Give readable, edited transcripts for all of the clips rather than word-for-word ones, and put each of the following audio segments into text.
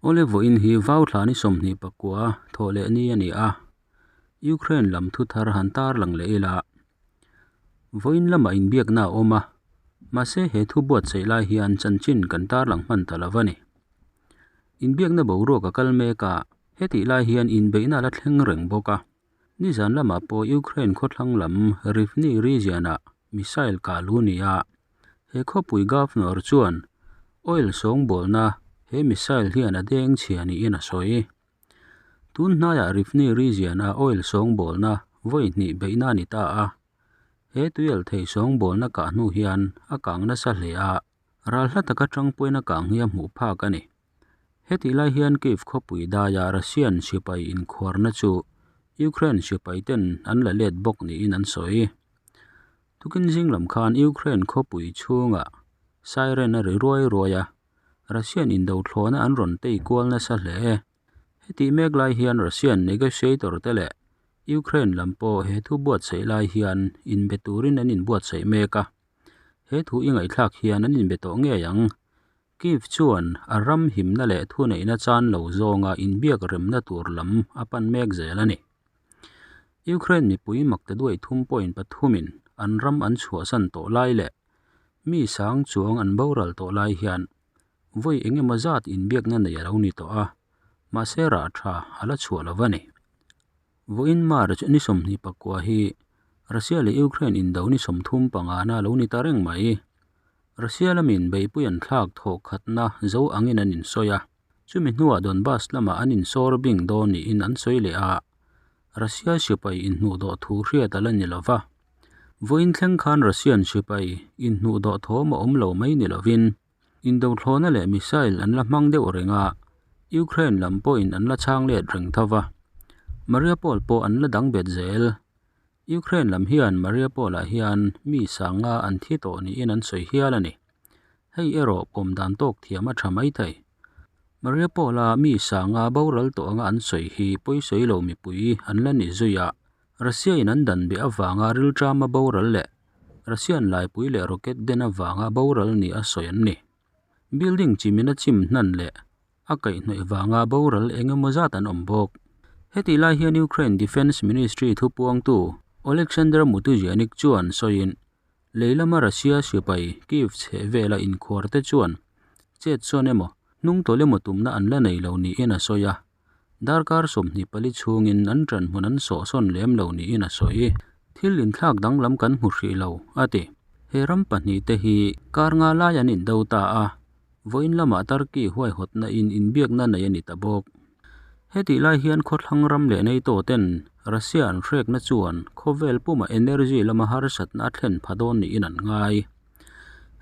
Awle vawiin hi vau thla ni 29 thawh leh ni a ni a, Ukraine lam thu thar han tar lang leh ila. Vawiin lamah inbiakna a awm a, mahse he thu buatsaih lai hian chanchin kan tar lang hman ta lo a ni. Inbiakna boruak a kal mek a, hetih lai hian inbeihna a la thleng reng bawk a. Nizan lamah pawh Ukraine khawthlang lam Rivne region-ah missile kah lu ni a, he khawpui governor chuan oil sawngbawlna he missile hian a deng chhia niin a sawi. Tun hnaiah Rivne region-a oil sawngbawlna vawi hnih beihna a ni ta a, he tuial thei sawngbawlna kah hnu hian a kang nasa hle a, ral hla taka tangpuina kang hi a hmuh phak a ni. Hetih lai hian Kyiv khawpui daia Russian sipai inkhuarna chu Ukraine sipai ten an la let bawk niin an sawi. Tukin zing lam khan Ukraine khawpui chhungah siren a ri ruai ruai a, Russian indo thlawhna an rawn tei kual nasa hle. Hetih mek lai hian Russian negotiator te leh Ukraine lam pawh he thu buatsaih lai hian inbe turin an inbuatsaih mek a. He thu i ngaihthlak hian an inbe tawh ngei ang. Kyiv chuan a ram himna leh thuneihna chan lo zawnga inbiak remna tur lam a pan mek zel a ni. Ukraine mipui makte duai thum point pathumin an ram an chhuahsan tawh lai leh mi sang chuang an boral tawh lai hian vawi engemaw zat inbiakna nei a lo ni tawh a, mahse rah tha a la chhuah lo a ni. Vawiin March ni 29 hi Russia leh Ukraine indo ni 35 na lo ni ta reng mai. Russia lamin beihpui an thlak thawh khatna zo angin an insawi a, chumi hnuah Donbas lamah an insawr bing dawn niin an sawi leh a, Russia sipai inhnuhdawh thu hriat a la ni lo va. Vawiin thleng khan Russian sipai inhnuhdawh thawm a awm lo mai ni lovin indo thlawhna leh missile an la hmang deuh reng a, Ukraine lam pawhin an la chhang let reng tho va. Mariupol pawh an la dang bet zel. Ukraine lam hian Mariupol-ah hian mi sanga an thi tawh niin an sawi hial a ni. Hei erawh pawm dan tawk thiam a tha mai thei. Mariupol-a mi sanga boral tawh anga an sawi hi pawisawi lo mipui an la ni zui a, Russia-in an dan beh avanga rilṭama boral leh Russian laipui leh rocket den avanga boral ni a sawi an ni. Building chimin a chim hnan leh a kaihhnawih vanga boral eng emaw zat an awm bawk. Hetih lai hian Ukraine Defence Ministry thupuangtu Oleksandr Motuzyanyk chuan sawiin, lei lama Russia sipai Kyiv chheh vela inkhuar te chuan chet sawn emaw, hnung tawlh emaw tumna an la nei lo niin a sawi a, darkar 24 chhungin an ṭan hmun an sawhsawn lem lo niin a sawi. Thil inthlak danglam kan hmu hrih lo, a ti. He ram pahnih te hi kar nga lai an indo ta a, Vawiin lamah Turkey huaihawtna in inbiakna nei a ni ta bawk. Hetih lai hian khawthlang ram leh NATO ten Russia an hrekna chuan khawvel pumah energy lama harsatna a thlen pha dawn niin an ngai.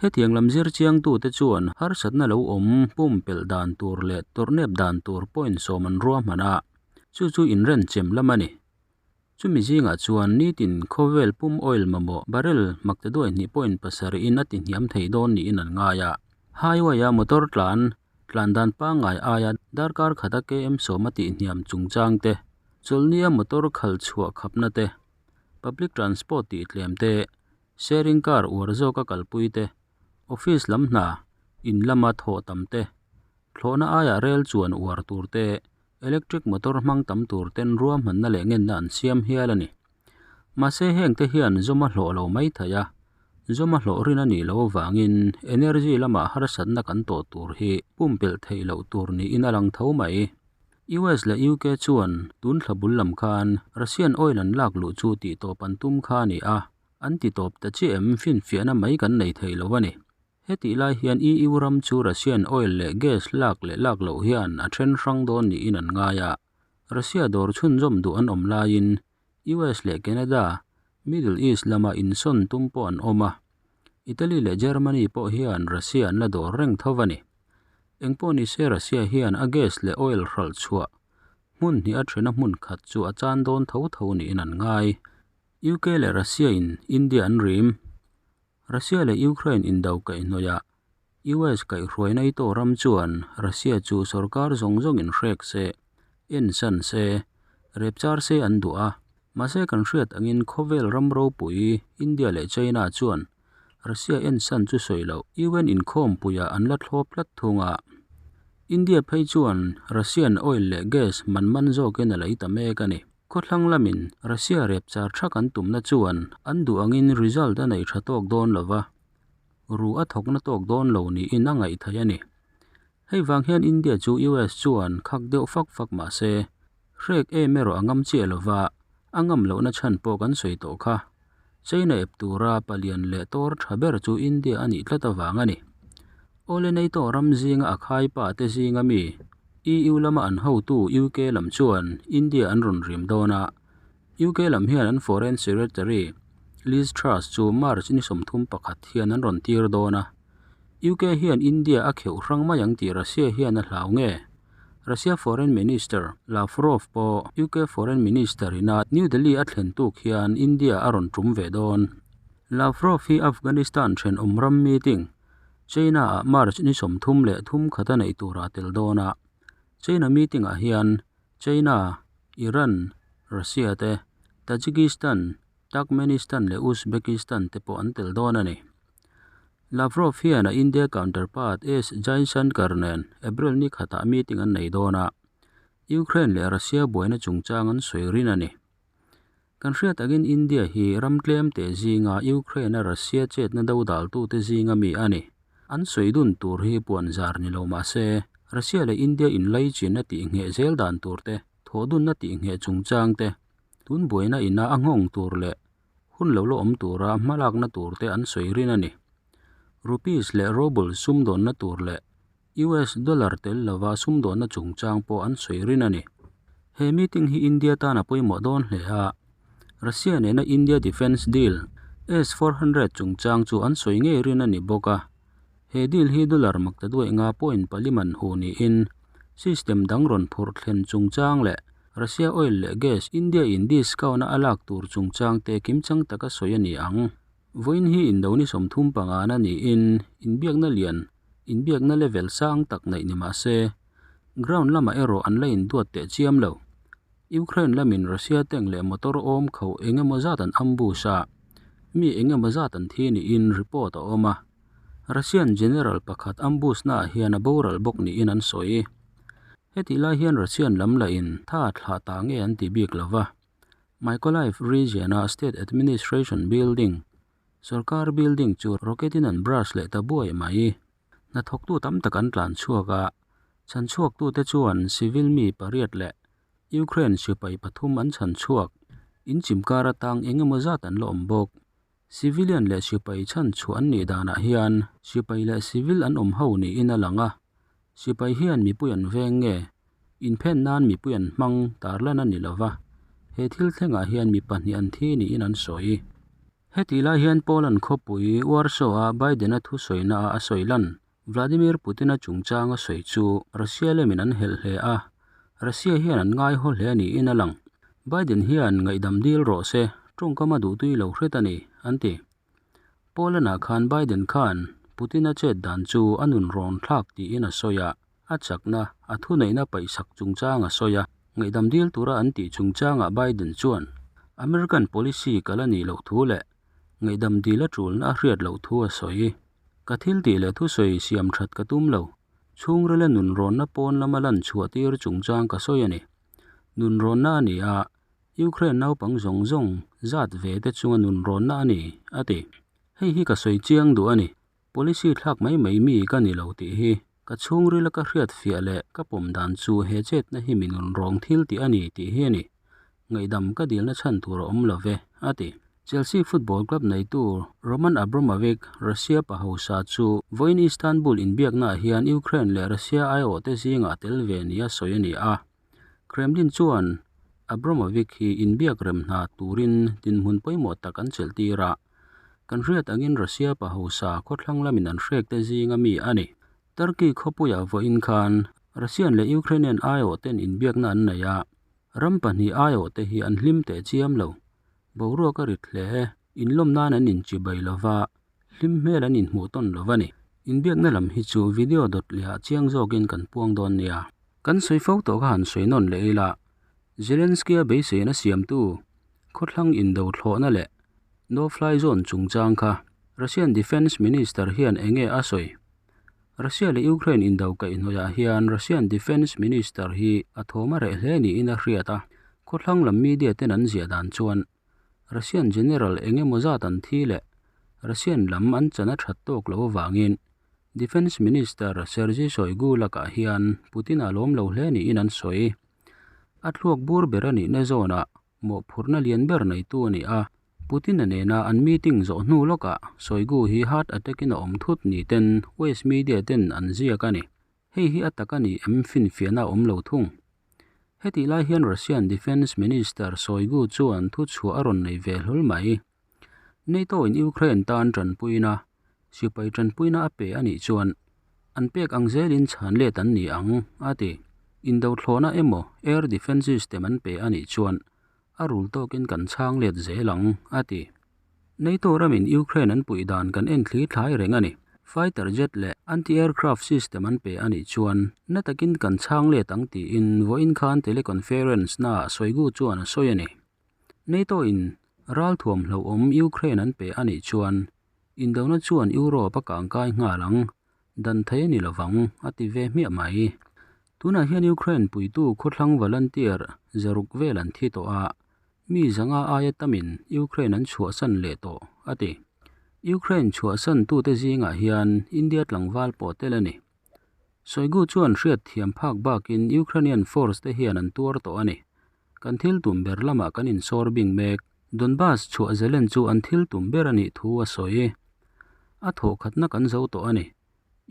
Hetiang lam zir chiangtute chuan harsatna lo awm pumpelh dan tur leh tawrhnep dan tur point sawm an ruahman a, chu chu inrenchem lam a ni. Chumi zingah chuan nitin khawvel pum oil mamawh barrel makte duai hnih point pasarih in a ti hniam thei dawn niin an ngai a. Highway a motor tlan, tlan dan pangngai aia darkar khata km sawm a tih hniam chungchang te, chawlhnia motor khal chhuah khapna te, public transport tih tlem te, sharing car uar zawka kalpui te, office lam hna, in lama thawh tam te, thlawhna aia rel chuan uar tur te, Electric motor hmang tam tur ten ruahmanna leh ngenna an siam hial a ni. Mahse heng te hian zawm a hlawh lo mai thei a, zawm a hlawh rin a nih loh avangin energy lamah harsatna kan tawh tur hi pumpelh theih loh tur niin a lang tho mai. US leh UK chuan tun thla bul lam khan Russian oil an lak luh chu tihtawp an tum kha a ni a, an titawp ta chiah em finfiahna mai kan nei thei lo a ni. Hetih lai hian EU ram chu Russian oil leh gas lak leh lak loh hian a then hrang dawn niin an ngai a. Russia dawr chhunzawm duh an awm laiin US leh Canada, Middle East lama insawn tum pawh an awm a. Italy leh Germany pawh hian Russia an la dawr reng tho a ni. Engpawh nise Russia hian a gas leh oil hralh chhuah hmun hnih a thena hmun khat chu a chan dawn tho tho niin an ngai. UK leh Russia in India an rim. Russia leh Ukraine indo kaihhnawih ah US kaihhruai NATO ram chuan Russia chu sorkar zawng zawng in hrek se, en san se, rep char se an duh a. Mahse kan hriat angin khawvel ram ropui India leh China chuan Russia en san chu sawi loh UN inkhawmpuiah an la thlawp tlat thung a. India phei chuan Russian oil leh gas man man zawkin a lei ta mek a ni. Khawthlang lamin Russia rep char thak an tumna chuan an duh angin result a nei tha tawk dawn lo va, ru a thawkna tawk dawn lo niin a ngaih theih a ni. Hei vang hian India chu US chuan khak deuh fak fak mah se, hrek em erawh a ngam chiah lo va, a ngam lohna chhan pawh kan sawi tawh kha. China ep tura palian leh tawr tha ber chu India a nih tlat avang a ni. Awle NATO ram zinga a khaipa te zinga mi EU lama an hotu UK lam chuan India an rawn rim dawn a, UK lam hian an Foreign Secretary Liz Truss chu March ni 31 hian an rawn tir dawn a. UK hian India a kheuh hrang mai ang tih Russia hian a hlau nge? Russia Foreign Minister Lavrov pawh UK Foreign Minister ina New Delhi a thlen tuk hian India a rawn tum ve dawn. Lavrov hi Afghanistan thenawm ram meeting China-ah March ni 33 khat a neih turah tel dawn a. China meeting-ah hian China, Iran, Russia te, Tajikistan, Turkmenistan leh Uzbekistan te pawh an tel dawn a ni. Lavrov hian a India counterpart S Jaishankar nen April ni khatah meeting an nei dawn a, Ukraine leh Russia buaina chungchang an sawi rin a ni. Kan hriat angin India hi ram tlem teh zinga Ukraine a Russia chetna dodaltute zinga mi a ni. An sawi dun tur hi puan zar ni lo mah se, Russia leh India inlaichinna tih ngheh zel dan tur te, thawhdunna tih ngheh chungchang te, tun buaina ina a nghawng tur leh hun lo la awm tura hmalakna tur te an sawi rin a ni. Rupees leh Ruble sumdawnna tur leh US dollar tel lova sumdawnna chungchang pawh an sawi rin a ni. He meeting hi India tan a pawimawh dawn hle a, Russia nena India defence deal S-400 chungchang chu an sawi ngei rin a ni bawk a. He deal hi dollar makta duaih nga point pali man hu niin system dang rawn phurh thlen chungchang leh Russia oil leh gas India in discount a a lak tur chungchang te kimchang taka sawi a ni ang. Vawiin hi indo ni 35 na niin inbiakna lian, inbiakna level sang tak neih ni mah se, ground lamah erawh an la induat teh chiam lo. Ukraine lamin Russia tank leh motor awm kho eng emaw zat an ambush a, mi eng emaw zat an thi niin report a awm a. Russian general pakhat ambush naah hian a boral bawk niin an sawi. Hetih lai hian Russian lam lahin tha thlah ta nge an ti bik lo va. Mykolaiv region-a State Administration Building, sorkar building chu rocket in an brush leh ta buai mai. Hnathawktu tam tak an tlan chhuak a, chhanchhuaktute chuan civil mi pariat leh Ukraine sipai pathum an chhanchhuak. Inchim kar atang eng emaw zat an la awm bawk. Civilian leh sipai chhanchhuah an nih danah hian sipai leh civil an awm ho niin a lang a, sipai hian mipui an veng nge, inphen nan mipui an hmang tarlan a ni lo va, he thil thlengah hian mi pahnih an thi niin an sawi. Hetih lai hian Poland khawpui Warsaw-a Biden-a thusawina a sawi lan Vladimir Putin-a chungchang a sawi chu Russia lemin an helh hle a, Russia hian an ngai haw hle niin a lang. Biden hian ngaihdam dil rawh se, tawngkam a duhtui lo hret a ni, an ti. Poland-ah khan Biden khan Putin-a chet dan chu a nun rawn thlak tiin a sawi a, a chakna, a thuneihna paihsak chungchang a sawi a, ngaihdam dil tura an tih chungchangah Biden chuan American policy kal a nih loh thu leh ngaihdam dil a tulna a hriat loh thu a sawi. Ka thil tih leh thusawi siam that ka tum lo. Chhungrila nunrawnna pawn lama lan chhuah tir chungchang ka sawi a ni. Nunrawnna a ni a, Ukraine naupang zawng zawng zat ve te chunga nunrawnna a ni, a ti. Hei hi ka sawi chiang duh a ni. Policy thlak mai mai mi ka ni lo tih hi ka chhungrila ka hriat fiah leh ka pawm dan chu he chetna hi mi nunrawng thil tih a ni tih hi a ni. Ngaihdam ka dilna chhan tur a awm lo ve, a ti. Chelsea Football Club neitu Roman Abramovich, Russia pa hausa chu vawiin Istanbul inbiaknaah hian Ukraine leh Russia aiawhte zingah tel ve nia sawi a ni a. Kremlin chuan Abramovich hi inbiak rem hna turin dinhmun pawimawh tak an chelh tir a. Kan hriat angin Russia pa hausa khawthlang lamin an hrekte zinga mi a ni. Turkey khawpuiah vawiin khan Russian leh Ukrainian aiawhten inbiakna an nei a, ram pahnih aiawhte hi an hlim teh chiam lo. Boruak a rit hle, inlawm nan an inchibai lo va, hlim hmel an inhmuh tawn lo va ni. Inbiakna lam hi chu video dawt lehah chiang zawkin kan puang dawn nia. Kan sawi fo tawh kha han sawi nawn leh ila, Zelensky-a beiseina siamtu khawthlang indo thlawhna leh no-fly zone chungchang kha Russian Defence Minister hian enge a sawi? Russia leh Ukraine indo kaihhnawihah hian Russian Defence Minister hi a thawm a reh hle niin a hriat a, khawthlang lam media ten an ziah dan chuan Russian General eng emaw zat an thi leh Russian lam an chan a that tawk loh avangin Defence Minister Sergei Shoigu lakah hian Putin a lawm lo hle niin an sawi. A thluak bur ber a nihna zawnah mawhphurhna lian ber neitu a ni a, Putin-a nena an meeting zawh hnu lawkah Shoigu hi heart attack-in a awm thut ni ten West media ten an ziak a ni. Hei hi a tak a ni em finfiahna a awm lo thung. Hetih lai hian Russian Defence Minister Shoigu chuan thuchhuah a rawn nei ve hlawl mai. NATO-in Ukraine tan tanpuina, sipai tanpuina a pe a nih chuan an pek ang zelin chhan let an ni ang, a ti. Indothlawhna emaw air defence system an pe a nih chuan a rul tawkin kan chhang let zel ang, a ti. NATO ramin Ukraine an puih dan kan en thli thlai reng a ni. Fighter jet leh anti-aircraft system an pe a nih chuan na takin kan chhang let ang tiin vawiin khan teleconference naah Shoigu chuan a sawi a ni. NATO in ralthuam hlauhawm Ukraine an pe a nih chuan indona chuan Europe a kangkai nghal ang, dan thei a ni lovang, a ti ve hmiah mai. Tunah hian Ukraine puitu khawthlang volunteer zaruk vel an thi tawh a, mi zanga aia tamin Ukraine an chhuahsan leh tawh, a ti. Ukraine chhuahsan tute zingah hian India tlangval pawh tel a ni. Shoigu chuan hriat thiam phak bakin Ukrainian force te hian an tuar tawh a ni. Kan thil tum ber lamah kan insawr bing mek. Donbas chhuah zelen chu an thil tum ber a nih thu a sawi. A thawhkhatna kan zo tawh a ni.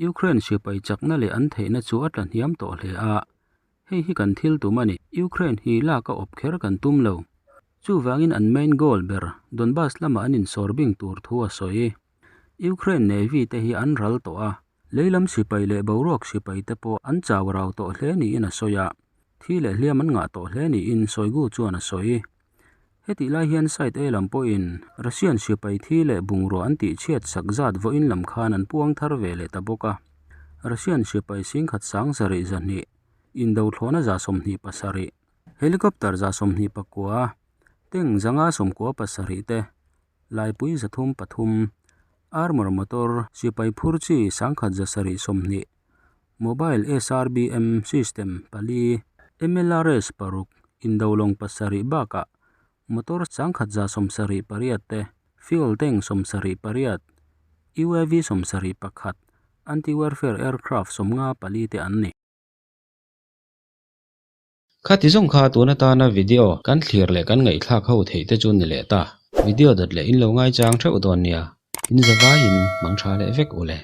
Ukraine sipai chakna leh an theihna chu a tla hniam tawh hle a, hei hi kan thil tum a ni. Ukraine hi lak a awp kher kan tum lo. Chuvangin an main goal ber Donbas lamah an insawr bing tur thu a sawi. Ukraine Navy te hi an ral tawh a, leilam sipai leh boruak sipai te pawh an chau rau tawh hle niin a sawi a, thi leh hliam an ngah tawh hle niin Shoigu chuan a sawi. Hetih lai hian site A lam pawhin Russian sipai thi leh bungrua an tihchhiat sak zat vawiin lam khan an puang thar ve leh ta bawk a. Russian sipai singkhat 70 2, indo thlawhna 27, helicopter 29, tank 197 te, laipui 33, armour motor sipai phur chi 1720, Mobile SRBM system pali, MLRS paruk, indolawng pasarih bakah motor 1178 te, fuel tank 78, UAV 71, anti-warfare aircraft 54 te an ni. Khati zawng kha tun atana video kan thlir leh kan ngaihthlak ho theih te chu ni leh ta. Video dawt leh in lo ngaichang theuh dawn nia. In zavaiin mang tha leh vek u le.